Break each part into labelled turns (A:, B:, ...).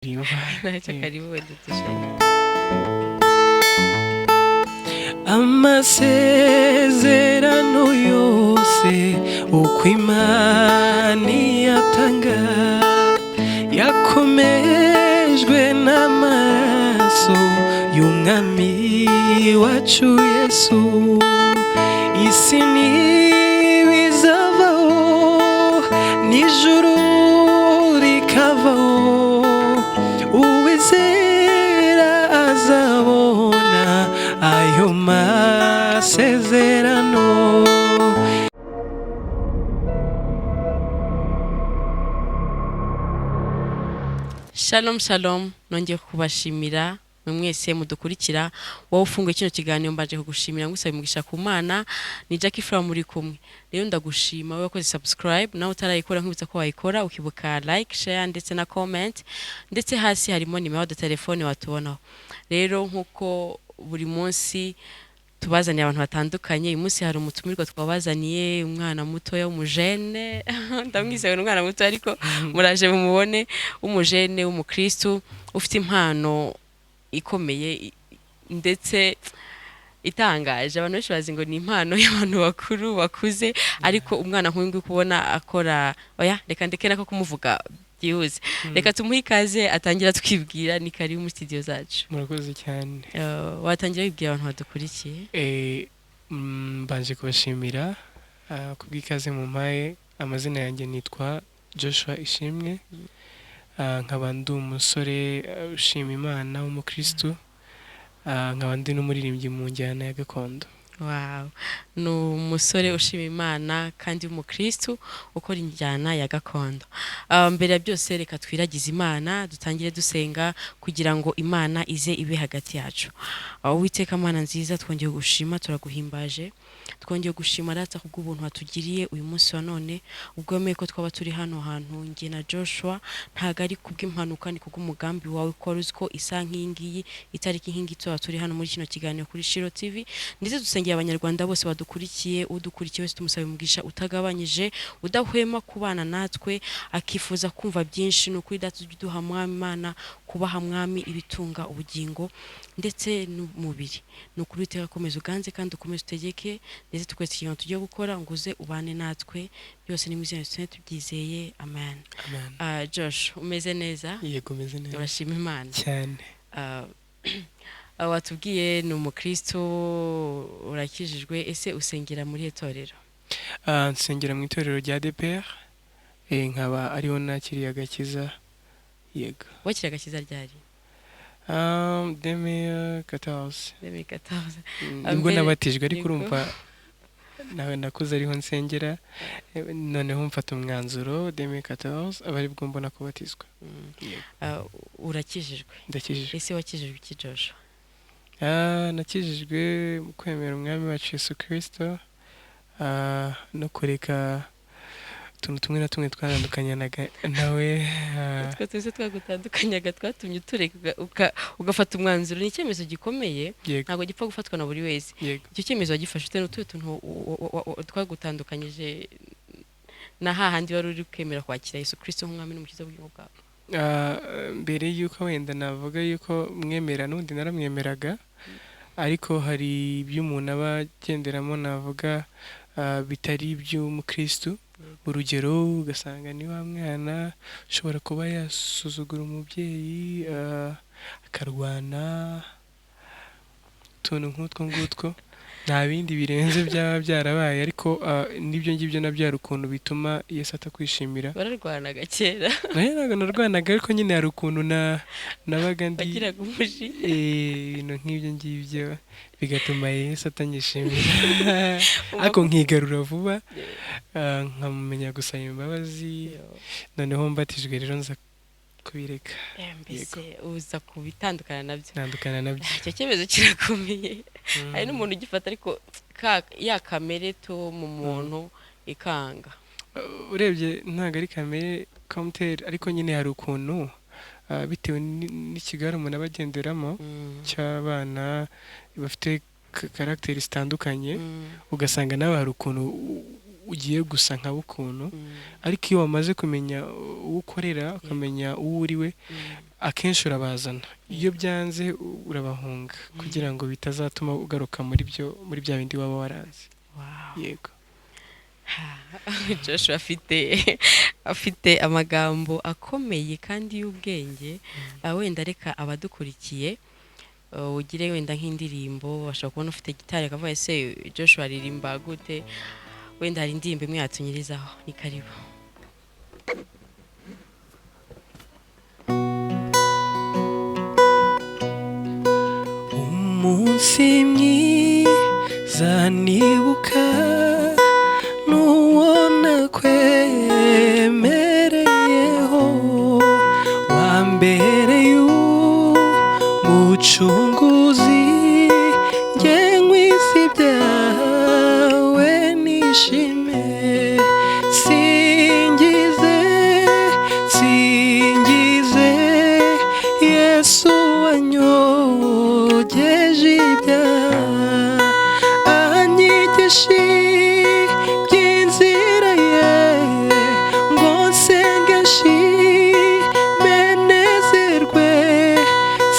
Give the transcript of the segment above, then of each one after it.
A: Ntacyo, karibu dutushanye.
B: Amasezerano yose uko Imana iyatanga yakomejwe n'amaraso y'Umwami wacu Yesu. Isi ntibizavaho, n'ijuru rikavaho, uwizera azabona ayo masezerano.
A: Shalom, shalom! Nongeye kubashimira mwe mwese mudukurikira. Wowe ufunguye kino kiganiro, mbanje kugushimira, ngusaba umugisha ku Mana. Ni Jackie Flower muri kumwe. Rero ndagushima wowe wakoze subscribe, nawe utarayikora nkwibutsa ko wayikora, ukibuka like, share ndetse na comment, ndetse hasi harimo nimero de telefone watubonaho. Rero nkuko buri munsi tubazaniye abantu batandukanye, uyu munsi hari umutumirwa twabazaniye, umwana mutoya w'umujene. Ndamwizeye, ni umwana muto ariko muraje mumubone, w'umujene w'umukristu ufite impano ikomeye ndetse itangaje. Abantu benshi bazi ngo ni impano y'abantu bakuru bakuze, ariko umwana nk'uyu nguyu kubona akora, oya, reka ndeke nako kumuvuga byihuse. Reka tumuhe ikaze atangira twibwira. Ni karibu muri studio zacu.
B: Murakoze cyane.
A: Watangira wibwira abantu badukurikiye.
B: Mbanje kubashimira kubw'ikaze mumpaye. Amazina yanjye nitwa Joshua Ishimwe. Nkaba ndi umusore ushima Imana w'umukristu. Nkaba ndi n'umuririmbyi mu njyana ya gakondo.
A: Wow. Ni umusore ushima Imana kandi w'umukristu ukora injyana ya gakondo. Mbere ya byose reka twiragize Imana, dutangire dusenga kugira ngo Imana ize ibe hagati yacu. Uwiteka Mana nziza, twongeye gushima, turaguhimbaje. Twongeye gushima Data kubw'ubuntu watugiriye uyu munsi wa none, ubwo wemeye ko twaba turi hano hantu njye na Joshua. Ntabwo ari kubw'impanuka, ni kubw'umugambi wawe, ko wari uzi ko isaha nk'iyi ngiyi, itariki nk'iyi ngiyi tuba turi hano muri kino kiganiro kuri Shiro TV. Ndetse dusengeye Abanyarwanda bose badukurikiye, udukurikiye wese tumusaba umugisha utagabanyije, udahwema kubana natwe, akifuza kumva byinshi. Ni ukuri Data, ujye uduha, Mwami Imana, kubaha, Mwami, ibitunga ubugingo ndetse n'umubiri. Ni ukuri Uwiteka, komeza uganze kandi ukomeze utegeke, ndetse twese ikintu tugiye gukora ngo uze ubane natwe. Byose ni mu izina rya Yesu tubyizeye, amen.
B: Amen.
A: Josh, umeze neza?
B: Yego, meze neza.
A: Urashima Imana?
B: Cyane.
A: Watubwiye ni umukristo, urakijijwe. Ese usengera muri iri torero?
B: Nsengera mu itorero rya ADEPR, nkaba ariho nakiriye agakiza, yego.
A: Wakira agakiza ryari?
B: 2014.
A: 2014.
B: Nibwo nabatijwe, ariko
A: nibwo.
B: Urumva nawe nakuze ariho nsengera, noneho mfata umwanzuro 2014 aba aribwo mbona kubatizwa. Yego.
A: Urakijijwe?
B: Ndakijijwe.
A: Ese wakijijwe iki, Joshua?
B: Nakijijwe mu kwemera Umwami wacu Yesu Kirisito, no kureka utuntu tumwe na tumwe twatandukanyanaga nawe.
A: Utwo tuzi twagutandukanyaga twatumye utureka ugafata umwanzuro. Ni icyemezo gikomeye.
B: Yego.
A: Ntabwo gipfa gufatwa na buri wese.
B: Yego.
A: Icyo cyemezo wagifashe ute? N'utuhe tuntu twagutandukanyije na hahandi wari uri kwemera kwakira Yesu Kirisito nk'Umwami n'Umukiza w'ubugingo bwawe?
B: Mbere y'uko wenda navuga yuko mwemera, n'ubundi naramwemeraga, ariko hari ibyo umuntu aba agenderamo navuga bitari iby'umukristu. Urugero, ugasanga ni wa mwana ushobora kuba yasuzugura umubyeyi, akarwana, utuntu nk'utwo ngutwo. Nta bindi birenze byaba byarabaye, ariko n'ibyo ngibyo nabyo hari ukuntu bituma Yesu atakwishimira.
A: Wararwanaga kera?
B: Nayo ntabwo narwanaga, ariko nyine hari ukuntu nabaga ndi
A: Wagiraga umujinya?
B: Ibintu nk'ibyo ngibyo bigatuma Yesu atanyishimira, ariko nkigarura vuba, nkamumenya gusaba imbabazi. Noneho mbatijwe rero nza kubireka.
A: Mbese uza kubitandukana nabyo?
B: Ntandukana nabyo.
A: Icyo cyemezo kirakomeye. Hari n'umuntu ugifata ariko ya kamere to mu muntu ikanga.
B: Urebye ntabwo ari kamere komuteri, ariko nyine hari ukuntu bitewe n'ikigare umuntu aba agenderamo cy'abana bafite karagiteri zitandukanye, ugasanga nawe hari ukuntu ugiye gusa nka ukuntu. Ariko iyo wamaze kumenya uwo ukorera, ukamenya uwo uri we, Akenshi urabazana, iyo byanze urabahunga kugira ngo bitazatuma ugaruka muri byo, muri bya bindi waba waranze. Yego.
A: Joshua afite amagambo akomeye kandi y'ubwenge. Wenda reka abadukurikiye, ugire wenda nk'indirimbo bashobora kubona ufite gitari akavuga: "Ese Joshua aririmba gute?" Wenda hari indirimbo imwe yatunyirizaho. Ni karibu.
B: Umunsi mwiza nibuka n'uwo nakwemereyeho, wa mbere y'umucunguzi, njye nkwisi ibyawe nishime. Singize, singize Yesu wanyogeje ibyaha, anyigisha iby'inzira ye, ngo nsenge nshime nezerwe.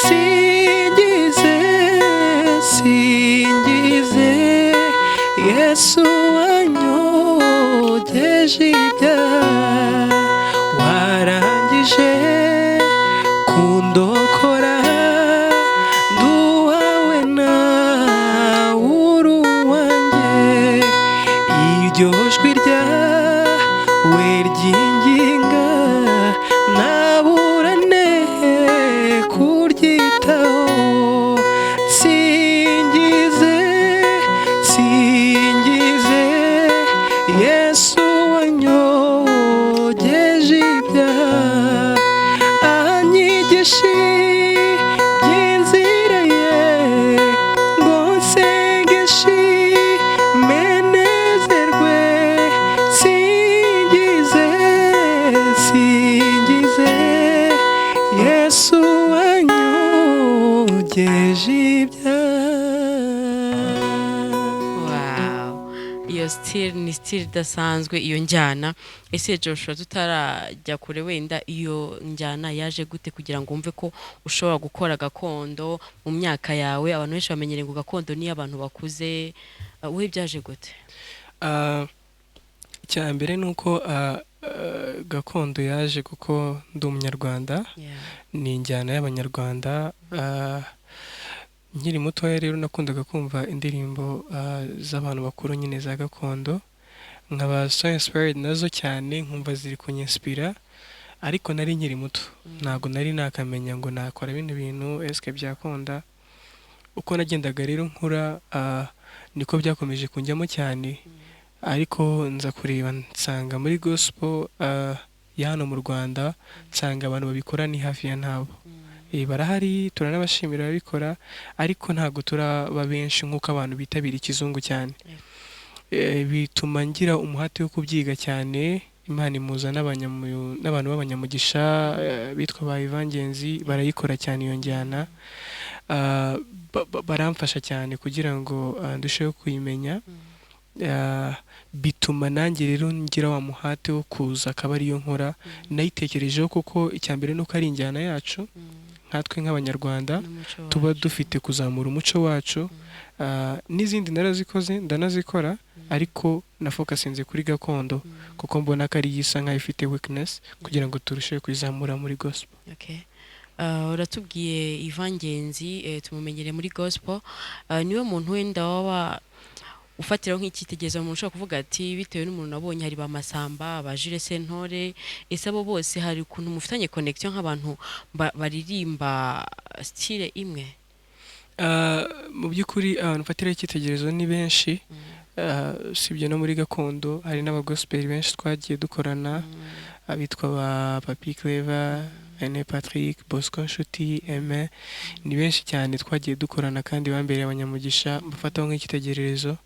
B: Singize, singize Yesu wanyogeje ibyaha, warangije kundokora, nduwawe nawe uri uwanjye. Iryo jwi ryawe ryinginga naburane kuryitaho. Singize, singize Yesu wanyogeje ibyaha, anyigisha iby'inzira ye, ngo nsenge nshime nezerwe. Singize, singize Yesu wanyogeje ibyaha.
A: Wow, iyo style ni style idasanzwe, iyo njyana. Ese Joshua, tutarajya kure, wenda iyo njyana yaje gute kugira ngo wumve ko ushobora gukora gakondo mu myaka yawe? Abantu benshi bamenyereye ngo gakondo niyo abantu bakuze. Wowe byaje gute?
B: Icya mbere ni uko gakondo yaje kuko ndi Umunyarwanda, ni injyana y'Abanyarwanda. Nkiri mutoya rero nakundaga kumva indirimbo z'abantu bakuru nyine za gakondo, nkaba so inspired nazo cyane, nkumva ziri kunyinspira, ariko nari nkiri muto, ntabwo nari nakamenya ngo nakora bino bintu, eske byakunda. Uko nagendaga rero nkura, niko byakomeje kunjyamo cyane, ariko nza kureba nsanga muri gospel ya hano mu Rwanda, nsanga abantu babikora ni hafi ya ntabo. Barahari, turanabashimira ababikora, ariko ntabwo turaba benshi nk'uko abantu bitabira ikizungu cyane. Bituma ngira umuhate wo kubyiga cyane. Imana imuza n'abantu b'abanyamugisha, bitwa ba Ivangenzi, barayikora cyane iyo njyana. Baramfasha cyane kugira ngo ndusheho kuyimenya. Bituma nanjye rero ngira wa muhate wo kuza akaba ariyo nkora. Nayitekerejeho kuko icya mbere nuko ari injyana yacu, nkatwe nk'Abanyarwanda
A: n'umuco
B: tuba
A: wacu.
B: dufite kuzamura umuco wacu. N'izindi narazikoze, ndanazikora, ariko nafokasinze kuri gakondo kuko mbona ko ari isa nkaho ifite weakness, kugira ngo turusheho kuyizamura muri gospel.
A: Okay. Uratubwiye Ivangenzi, tumumenyere muri gospel. Niwe muntu wenda waba ufatiraho nk'icyitegererezo, umuntu ushobora kuvuga ati bitewe n'umuntu nabonye, hari ba Masamba, ba Jules Sentore, ese abo bose hari ukuntu mufitanye connection nk'abantu baririmba style imwe?
B: Mu by'ukuri abantu mfatiraho icyitegererezo ni benshi. Usibye no muri gakondo, hari n'abagospel benshi twagiye dukorana, abitwa ba Papi Clever, Aine Patrick, Bosco Nshuti, Aime, ni benshi cyane twagiye dukorana kandi bambereye abanyamugisha, mbafataho nk'icyitegererezo,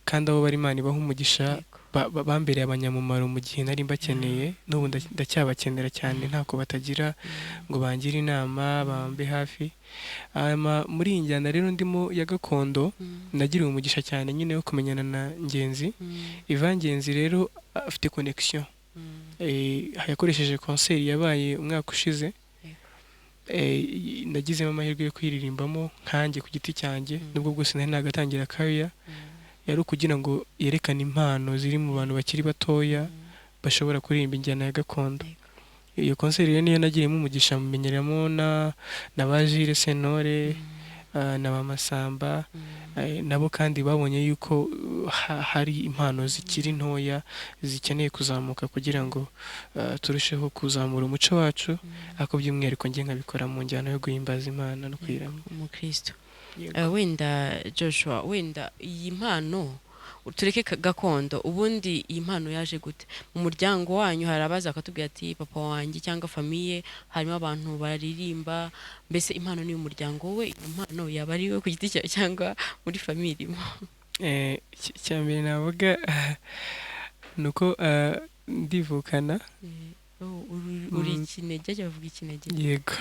B: kandi abo bari Imana ibaha umugisha. Bambereye abanyamumaro mu gihe nari mbakeneye, n'ubu ndacyabakenera cyane, ntako batagira ngo bangire inama, bambe hafi. Hanyuma muri iyi njyana rero ndimo ya gakondo, nagiriwe umugisha cyane nyine wo kumenyana na Ngenzi. Ivan Ngenzi rero afite connection. Yakoresheje concert yabaye umwaka ushize. Nagizemo amahirwe yo kuyiririmbamo nkanjye ku giti cyanjye, nubwo bwose nari nagatangira career. Yari ukugira ngo yerekane impano ziri mu bantu bakiri batoya bashobora kuririmba injyana ya gakondo. Iyo concert rero niyo nagiriyemo umugisha, mumenyeramo na ba Jules Sentore, na ba Masamba. Nabo kandi babonye yuko hari impano zikiri ntoya zikeneye kuzamuka kugira ngo turusheho kuzamura umuco wacu, ariko by'umwihariko njye nkabikora mu njyana yo guhimbaza Imana no kuyiramya.
A: Umukristo.
B: Yego.
A: Wenda Joshua, wenda iyi mpano tureke gakondo, ubundi iyi mpano yaje gute mu muryango wanyu? Hari abaza bakatubwira ati papa wanjye cyangwa famille harimo abantu baririmba. Mbese impano ni umuryango we, iyo mpano yaba ari we ku giti cyawe cyangwa muri famille irimo?
B: Icya mbere navuga ni uko ndivukana.
A: Oh, uri ikinege, ajya bavuga ikinege.
B: Yego.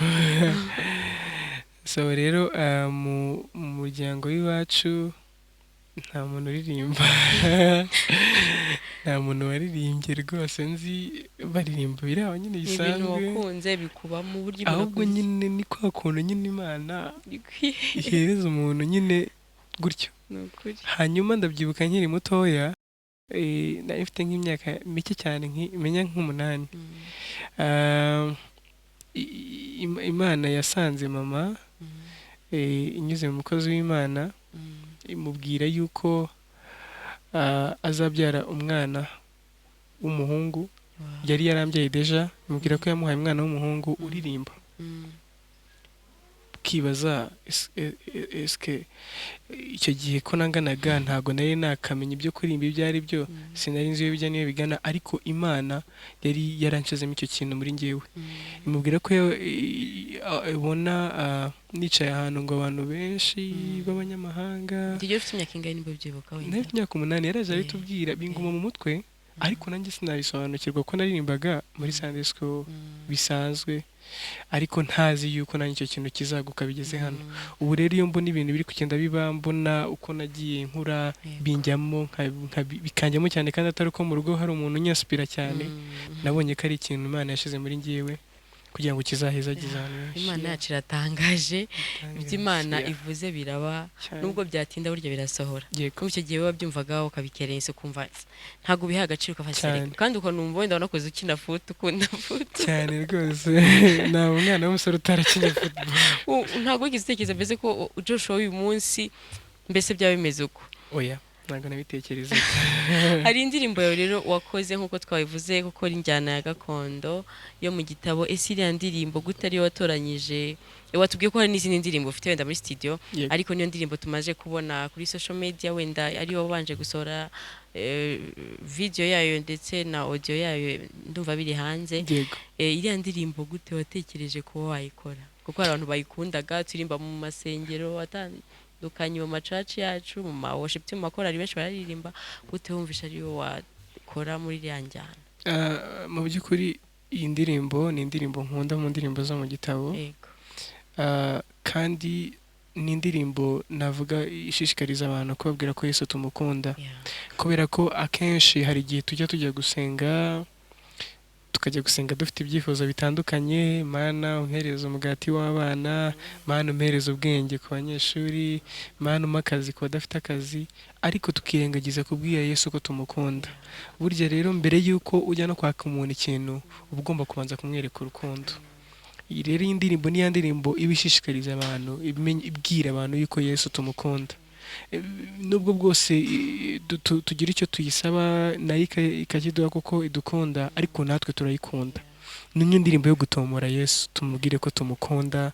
B: So rero mu muryango w'iwacu nta muntu uririmba, nta muntu waririmbye rwose nzi baririmba, biri aho nyine
A: Ni ibintu
B: bisanzwe.
A: wakunze bikubamo uburyo umuntu
B: Ahubwo
A: akunda.
B: nyine ni kwa kuntu nyine Imana ihereza umuntu nyine gutyo.
A: Ni ukuri.
B: Hanyuma ndabyibuka nkiri mutoya, nari mfite nk'imyaka mike cyane, menya nk'umunani. Imana yasanze mama, inyuze mu mukozi w'Imana, imubwira yuko azabyara umwana w'umuhungu. Yari yarambyaye déjà, imubwira ko yamuhaye umwana w'umuhungu uririmba. Ukibaza eske icyo gihe ko nanganaga, ntabwo nari nakamenya ibyo kuririmba ibyo ari byo, sinari nzi iyo bijya n'iyo bigana, ariko Imana yari yaranshizemo icyo kintu muri njyewe. Imubwira ko ibona nicaye ahantu ngo abantu benshi b'abanyamahanga.
A: Icyo gihe ufite imyaka ingahe, nimba ubyibuka wenda?
B: Nari mfite imyaka 8. Yaraje arabitubwira, binguma mu mutwe, ariko nanjye sinabisobanukirwa ko naririmbaga muri Sunday school bisanzwe, ariko ntazi yuko nanjye icyo kintu kizaguka bigeze hano. Ubu rero iyo mbona ibintu biri kugenda biba, mbona uko nagiye nkura, binjyamo bikanjyamo cyane, kandi atari uko mu rugo hari umuntu unyasipira cyane. Nabonye ko ari ikintu Imana yashyize muri njyewe kugira ngo kizahezagize abantu benshi.
A: Imana yacu iratangaje. Ibyo Imana ivuze biraba.
B: Cyane.
A: Nubwo byatinda, burya birasohora. Kuko icyo gihe wabyumvaga ukabikerensa, ukumva ntabwo ubiha agaciro, ukafasha.
B: Cyane.
A: Kandi ukanumva wenda wanakoze ukina foot, ukunda foot.
B: Cyane rwose, nta umwana w'umusore utarakinnye football.
A: Ntabwo wigeze utekereza mbese ko Joshua w'uyu munsi mbese byaba bimeze uko?
B: Oya, ntabwo nabitekerezaga.
A: Hari indirimbo yawe rero wakoze, nk'uko twabivuze, gukora injyana ya gakondo yo mu gitabo. Ese iriya ndirimbo gute ariyo watoranyije? Watubwiye ko hari n'izindi ndirimbo ufite wenda muri studio,
B: Yego.
A: ariko niyo ndirimbo tumaze kubona kuri social media, wenda ariyo wabanje gusohora video yayo ndetse na audio yayo, ndumva biri hanze.
B: Yego.
A: Iriya ndirimbo gute watekereje kuba wayikora? Kuko hari abantu bayikundaga, turirimba mu masengero atandukanye, mu macaci yacu, mu ma worship team, mu makorali benshi bararirimba. Gute wumvisha ariyo wakora muri iriya njyana?
B: Mu by'ukuri iyi ndirimbo ni indirimbo nkunda mu ndirimbo zo mu gitabo. Kandi ni indirimbo navuga ishishikariza abantu kubabwira ko Yesu tumukunda, kubera ko akenshi hari igihe tujya gusenga, tukajya gusenga dufite ibyifuzo bitandukanye: Mana umpereza umugati w'abana, Mana umpereza ubwenge ku banyeshuri, Mana umpe akazi ku badafite akazi, ariko tukirengagiza kubwira Yesu ko tumukunda. Burya rero mbere y'uko ujya no kwaka umuntu ikintu, uba ugomba kubanza kumwereka urukundo. Iyi rero iyi ndirimbo ni ya ndirimbo iba ishishikariza abantu, ibwira abantu yuko Yesu tumukunda. Nubwo bwose tugira icyo tuyisaba nayo ikakiduha kuko idukunda, ariko natwe turayikunda. Ni niyo ndirimbo yo gutomora Yesu, tumubwire ko tumukunda,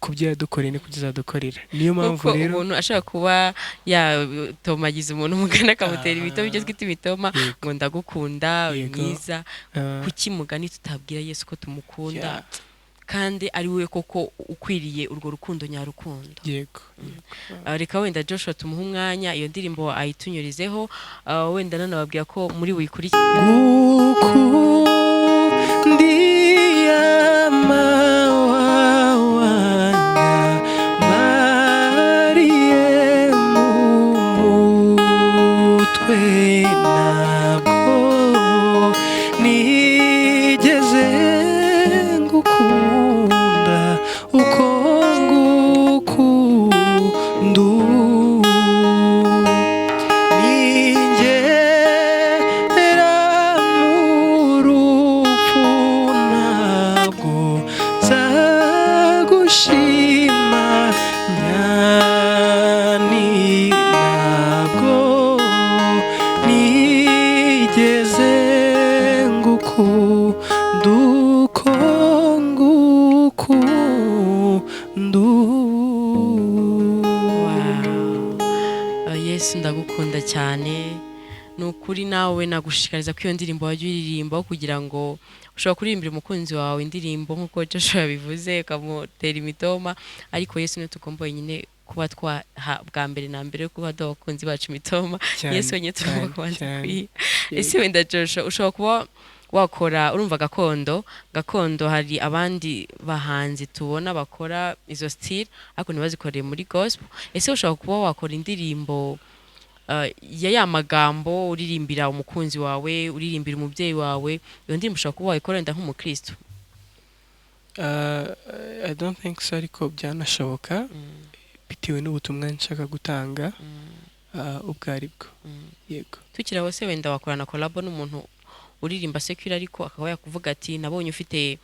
B: ku byo yadukoreye no ku byo azadukorera. Niyo mpamvu
A: Kuko
B: rero
A: umuntu ashobora kuba yatomagiza umuntu umugani, akamutera ibitoma, ibyo twita imitoma, ngo ndagukunda, uri mwiza. Kuki mugani tutabwira Yesu ko tumukunda, kandi ari we koko ukwiriye urwo rukundo nyarukundo?
B: Yego.
A: Reka wenda Joshua tumuhe umwanya, iyo ndirimbo ayitunyurizeho. Wenda nanababwira ko muri buyikurikire.
B: Gukundiyamawanya mu mutwe, ntabwo nigeze ngukunda. Ndagukunda ubu.
A: Wow. Yesu ndagukunda cyane. Ni ukuri, nawe nagushishikariza ko iyo ndirimbo wajya uyiririmba kugira ngo ushobora kuririmbira umukunzi wawe indirimbo nk'uko Joshua yabivuze, ukamutera imitoma. Ariko Yesu niwe tugomba wenyine kuba twaha bwa mbere na mbere yo kuba duha abakunzi bacu imitoma.
B: Cyane,
A: Yesu wenyine tugomba
B: cyane,
A: kubanza
B: cyane.
A: kuyiha. Ese wenda Joshua, ushobora kuba wakora, urumva gakondo, gakondo hari abandi bahanzi tubona bakora izo style ariko ntibazikorere muri gospel. Ese ushobora kuba wakora indirimbo ya magambo uririmbira umukunzi wawe, uririmbira umubyeyi wawe, iyo ndirimbo ushobora kuba wayikora wenda nk'umukristo?
B: I don't think so, ariko byanashoboka bitewe n'ubutumwa nshaka gutanga ubwo ari bwo. Yego.
A: Tukiri aho se, wenda wakorana collabo n'umuntu uririmba secular ariko akaba yakuvuga ati: "Nabonye ufite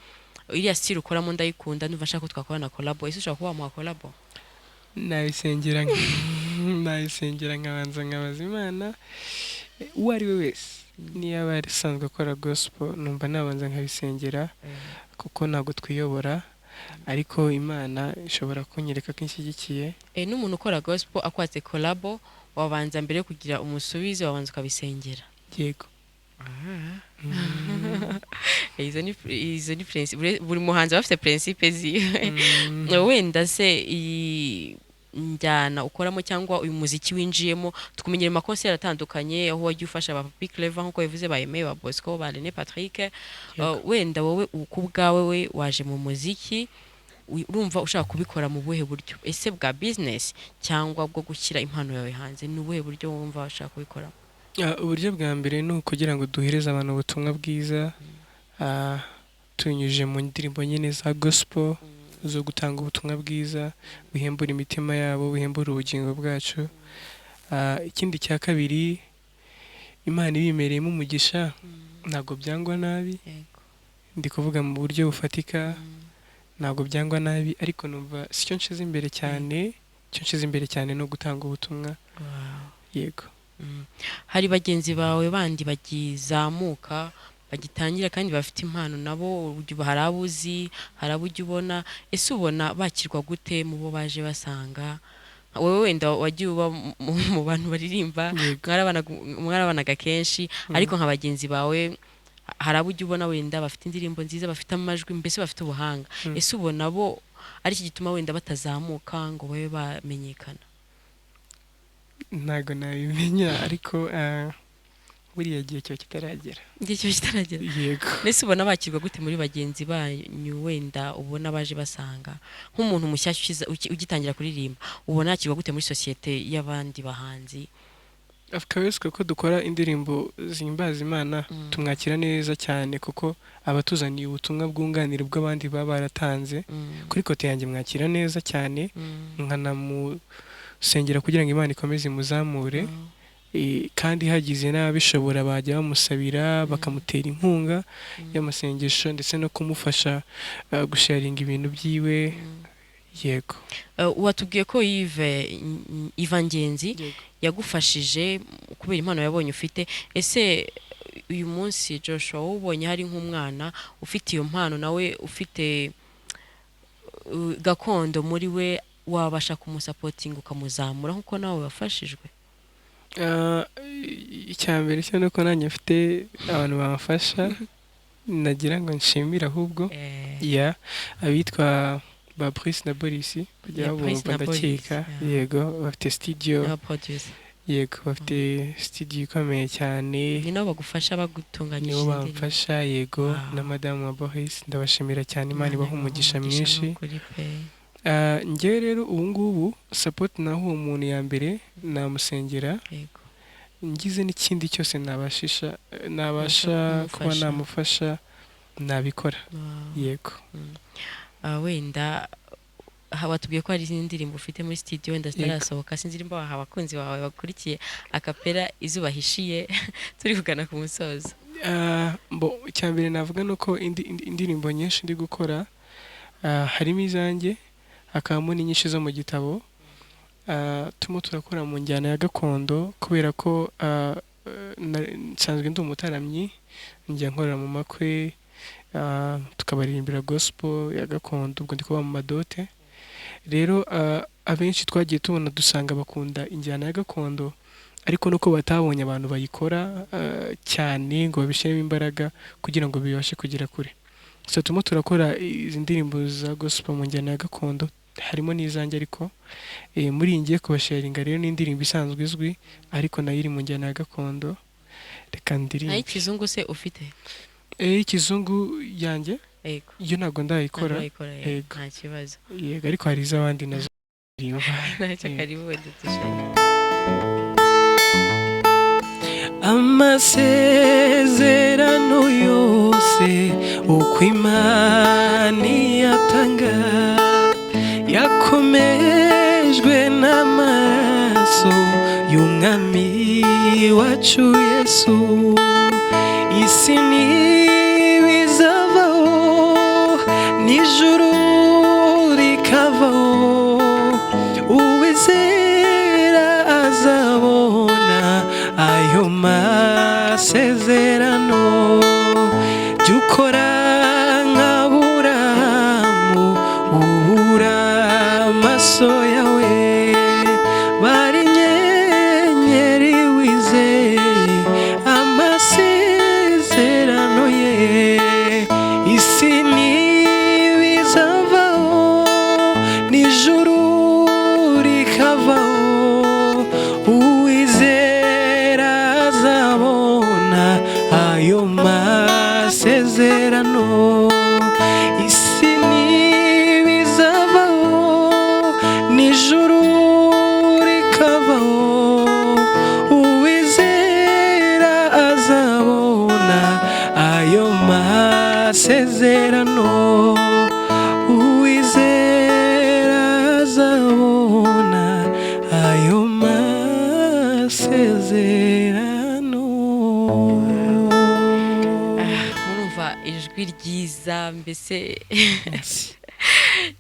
A: iriya style ukoramo, ndayikunda, ndumva nshaka ko twakorana collabo." Ese ushobora kuba wamuha collabo?
B: Nabisengera, nkabanza nkabaza Imana. Uwo ari we wese, niyo aba asanzwe akora gospel, numva nabanza nkabisengera kuko ntabwo twiyobora, ariko Imana ishobora kunyereka ko inshyigikiye.
A: N'umuntu ukora gospel akwatse collabo, wabanza mbere yo kugira umusubize wabanza ukabisengera?
B: Yego.
A: Izo ni principe, buri muhanzi aba afite principe ziwe. Wenda se iyi njyana ukoramo cyangwa uyu muziki winjiyemo, tukumenyera mu makonseri atandukanye aho wagiye ufasha ba Papi Clever nk'uko bivuze, ba Aimé, ba Bosco, ba René Patrick. Wenda wowe ku bwawe we waje mu muziki, urumva ushaka kubikora mu buhe buryo? Ese bwa business cyangwa bwo gushyira impano yawe hanze? Ni ubuhe buryo wumva ushaka kubikoramo?
B: Uburyo bwa mbere ni ukugira ngo duhereze abantu ubutumwa bwiza, tubinyujije mu ndirimbo nyine za gospel zo gutanga ubutumwa bwiza buhembura imitima yabo, buhembura ubugingo bwacu. Ikindi cya kabiri, Imana ibimereyemo umugisha, ntabwo byangwa nabi. Ndi kuvuga mu buryo bufatika, ntabwo byangwa nabi, ariko numva si cyo nshize imbere cyane. Icyo nshize imbere cyane ni ugutanga ubutumwa. Yego.
A: Hari bagenzi bawe bandi bagizamuka, bagitangira kandi bafite impano nabo, hari abo uzi, hari abo ujya ubona. Ese ubona bakirwa gute mu bo baje basanga? Wowe wenda wagiye uba mu bantu baririmba, mwarabanaga kenshi, ariko nka bagenzi bawe hari abo ujya ubona wenda bafite indirimbo nziza, bafite amajwi, mbese bafite ubuhanga. Ese ubona bo ari iki gituma wenda batazamuka ngo babe bamenyekana?
B: Ntabwo nabimenya, ariko buriya gihe kiba kitaragera.
A: Igihe kiba kitaragera.
B: Yego.
A: Mbese ubona bakirwa gute muri bagenzi banyu wenda ubona baje basanga? Nk'umuntu mushyashya ugitangira kuririmba, ubona yakirwa gute muri sosiyete y'abandi bahanzi?
B: Of course, kuko dukora indirimbo zihimbaza Imana, tumwakira neza cyane kuko aba atuzaniye ubutumwa bwunganira ubw'abandi baba baratanze. Kuri côté yanjye mwakira neza cyane, nkanamusengera kugira ngo Imana ikomeze imuzamure. Kandi hagize n'ababishobora bajya bamusabira, bakamutera inkunga y'amasengesho ndetse no kumufasha gusharinga ibintu byiwe. Yego.
A: Watubwiye ko Yves Ivan Ngenzi yagufashije kubera impano yabonye ufite. Ese uyu munsi Joshua, wowe ubonye hari nk'umwana ufite iyo mpano nawe ufite gakondo muri we, wabasha kumusapotinga ukamuzamura nk'uko nawe wafashijwe?
B: Icya mbere cyo nuko nanjye mfite abantu bamfasha, nagira ngo nshimire ahubwo ya abitwa ba Bruce na Boris bajya
A: Yeah, Bruce
B: babumva
A: na Boris,
B: ndakeka.
A: Yeah.
B: Yego, bafite studio.
A: N'aba producer.
B: Yego, bafite studio ikomeye cyane.
A: Ni nabo bagufasha bagutunganyije
B: Nibo
A: indirimbo?
B: bamfasha, yego. Na madamu wa Boris, ndabashimira cyane, Imana ibaha umugisha mwinshi.
A: Ni ukuri pe.
B: Njyewe rero ubu ngubu support naho uwo muntu ya mbere namusengera, ngize n'ikindi cyose nabasha kuba
A: kumufasha.
B: namufasha nabikora. Yego.
A: Wenda watubwiye ko hari izindi ndirimbo ufite muri studio wenda zitarasohoka. Sinzi nimba waha abakunzi bawe bakurikiye acapella izuba hishiye, turi kugana ku musozo.
B: Mbo icya mbere navuga ni uko indirimbo nyinshi ndi gukora, harimo izanjye, hakabamo n'inyinshi zo mu gitabo. Turimo turakora mu njyana ya gakondo kubera ko nsanzwe ndi umutaramyi, njya nkorera mu makwe, tukabaririmbira gospel ya gakondo, ubwo ndi kuba mu madote. Rero abenshi twagiye tubona dusanga bakunda injyana ya gakondo, ariko nuko batabonye abantu bayikora cyane ngo babishyiremo imbaraga kugira ngo bibashe kugera kure. So turimo turakora izi ndirimbo za gospel mu njyana ya gakondo, harimo n'izanjye, ariko muri iyi ngiye kubasharinga rero ni indirimbo isanzwe izwi, ariko nayo iri mu njyana ya gakondo. Reka ndirimbe.
A: Ay'ikizungu se ufite?
B: Ikizungu yanjye
A: Yego.
B: yo ntabwo ndayikora.
A: Ntabwo urayikora, yego.
B: Yego.
A: Nta kibazo.
B: Yego, ariko hari iz'abandi nazo ndirimba.
A: Ntacyo.
B: Yego.
A: Karibu wenda dushare.
B: Amasezerano yose uko Imana iyatanga yakomejwe n'amaraso y'Umwami wacu Yesu. Isi ntibizavaho, n'ijuru rikavaho, uwizera azabona ayo masezerano. Jya ukora nk'Aburahamu, ubura amaso yawe, bari inyenyeri wizeye amasezerano ye. Isi ntibizavaho, n'ijuru rikavaho, uwizera azabona ayo masezerano. Isi ntibizavaho, n'ijuru rikavaho, uwizera azabona ayo masezerano. Uwizera azabona ayo masezerano.
A: Murumva ijwi ryiza mbese.
B: Merci.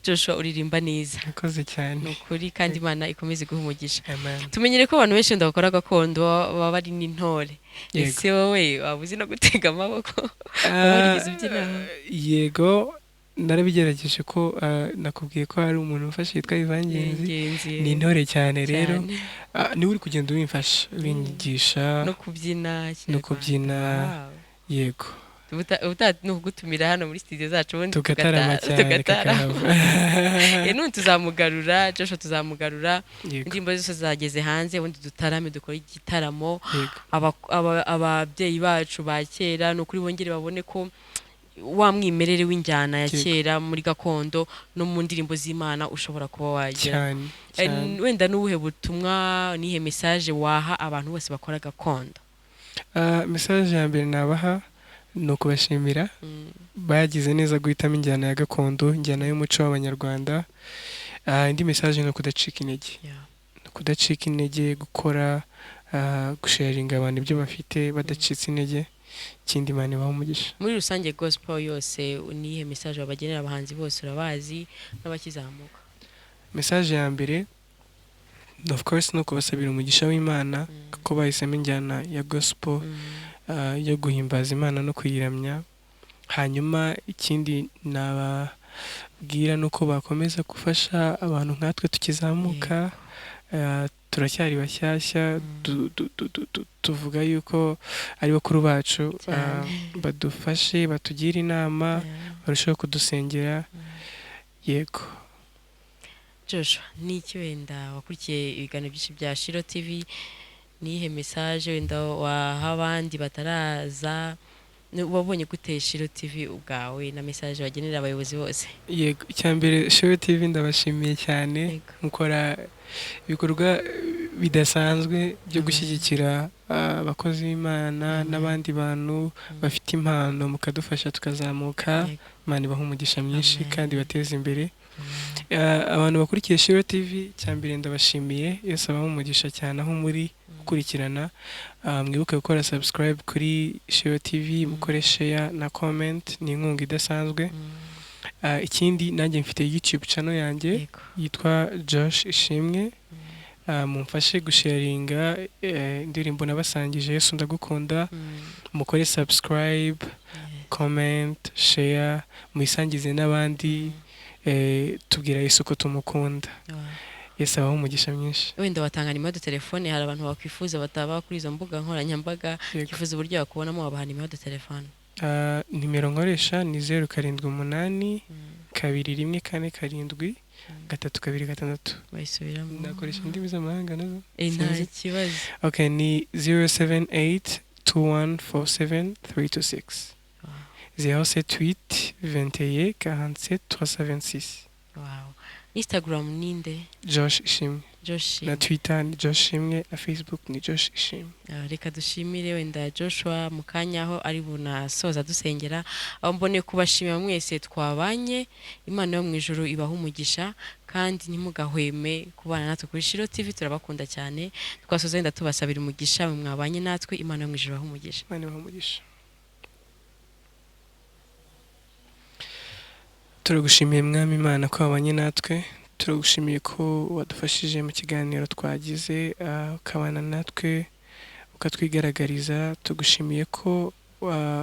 A: Joshua, uririmba neza.
B: Murakoze cyane.
A: Ni ukuri, kandi Imana ikomeze guha umugisha.
B: Amen.
A: Tumenyere ko abantu benshi wenda bakora gakondo baba bari n'intore.
B: Yego.
A: Ese wowe waba uzi no gutega amaboko? Waba warigeze ubyina?
B: Yego, narabigerageje ko nakubwiye ko hari umuntu umfasha yitwa Ivangenzi.
A: Ingenzi.
B: Ni intore cyane rero.
A: Cyane.
B: Niwe uri kugenda ubimfasha, ubinyigisha.
A: No kubyina
B: No
A: Kinyarwanda.
B: kubyina.
A: Wow.
B: Yego.
A: Ubutaha ni ukugutumira hano muri studio zacu, ubundi
B: tugatarama cyane.
A: Tugatarama.
B: Kakahava.
A: Nundi tuzamugarura, Joshua tuzamugarura.
B: Yego.
A: Indirimbo zose zageze hanze, ubundi dutarame, dukore igitaramo.
B: Yego.
A: Ababyeyi bacu ba kera, ni ukuri bongere babone ko wa mwimerere w'injyana ya kera muri gakondo no mu ndirimbo z'Imana ushobora kuba wagera.
B: Cyane cyane.
A: Wenda n'ubuhe butumwa, nihe message waha abantu bose bakora gakondo?
B: Message ya mbere nabaha ni ukubashimira. Bagize neza guhitamo injyana ya gakondo, injyana y'umuco w'Abanyarwanda. Indi message ni ukudacika intege. Ni ukudacika intege, gukora, gusharinga abantu ibyo bafite badacitse intege. Ikindi, Imana ibahe umugisha.
A: Muri rusange gospel yose, nihe message wabagenera, abahanzi bose urabazi n'abakizamuka?
B: Message ya mbere, of course, ni ukubasabira umugisha w'Imana kuko bahisemo injyana ya gospel yo guhimbaza Imana no kuyiramya. Hanyuma ikindi nababwira ni uko bakomeza gufasha abantu nkatwe tukizamuka. Turacyari bashyashya, tuvuga yuko ari bakuru bacu. Badufashe, batugire inama, barusheho kudusengera. Yego.
A: Joshua, ni iki wenda wakurikiye ibiganiro byinshi bya Shiro TV, nihe message wenda waha abandi bataraza? Wabonye gute Shiro TV ubwawe na message wagenera abayobozi bose?
B: Yego, icya mbere, Shiro TV ndabashimiye cyane. Mukora ibikorwa bidasanzwe byo gushyigikira abakozi b'Imana n'abandi bantu bafite impano, mukadufasha tukazamuka. Imana ibaha umugisha mwinshi
A: Amen.
B: kandi bateze imbere. Abantu bakurikiye Shiro TV, icya mbere ndabashimiye. Yesu abahe umugisha cyane aho muri gukurikirana. Mwibuke gukora subscribe kuri Shiro TV, mukore share na comment, ni inkunga idasanzwe. Ikindi nanjye mfite YouTube channel yanjye yitwa Josh Ishimwe. Mumfashe gusharinga indirimbo nabasangije, Yesu Ndagukunda. Mukore subscribe, comment, share, muyisangize n'abandi. Tubwira Yesu ko tumukunda. Yesu abahe umugisha mwinshi.
A: Wenda watanga nimero de telefone, hari abantu bakwifuza bataba kuri izo mbuga nkoranyambaga, bifuza uburyo bakubonamo, wabaha nimero de telefone?
B: Nimero nkoresha ni 078 2147 326.
A: Bayisubiramo.
B: Nakoresha indimi z'amahanga nazo?
A: Nta
B: Sinzi.
A: kibazo.
B: Okay, ni 078 2147 326. 078 21 47 326.
A: Wow. Instagram ninde?
B: Josh Ishimwe.
A: Josh.
B: Na Twitter ni Josh Ishimwe, na Facebook ni Josh Ishimwe.
A: Reka dushimire wenda Joshua mu kanya aho ari bunasoza dusengera. Aho mbone kubashimira mwese twabanye. Imana yo mu ijuru ibaha umugisha, kandi ntimugahweme kubana natwe kuri Shiro TV. Turabakunda cyane. Twasoza wenda tubasabira umugisha mwe mwabanye natwe. Imana yo mu ijuru ibaha umugisha.
B: Imana ibahe umugisha. Turagushimiye Mwami Imana ko wabanye natwe, turagushimiye ko wadufashije mu kiganiro twagize, ukabana natwe ukatwigaragariza. Tugushimiye ko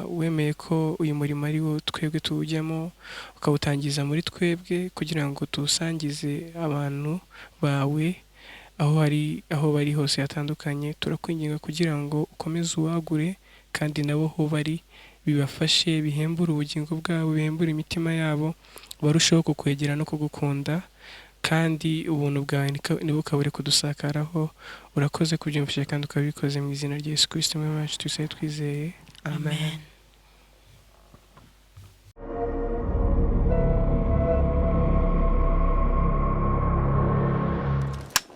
B: wemeye ko uyu murimo ari wo twebwe tuwujyamo, ukawutangiza muri twebwe kugira ngo tuwusangize abantu bawe aho bari hose hatandukanye. Turakwinginga kugira ngo ukomeze uwagure, kandi nabo aho bari bibafashe, bihembure ubugingo bwabo, bihembure imitima yabo, barusheho kukwegera no kugukunda, kandi ubuntu bwawe ntibukabure kudusakaraho. Urakoze kubyumvisha kandi ukabikoze mu izina rya Yesu Kristo Umwami wacu, tubisabe twizeye. Amen.
A: Amen.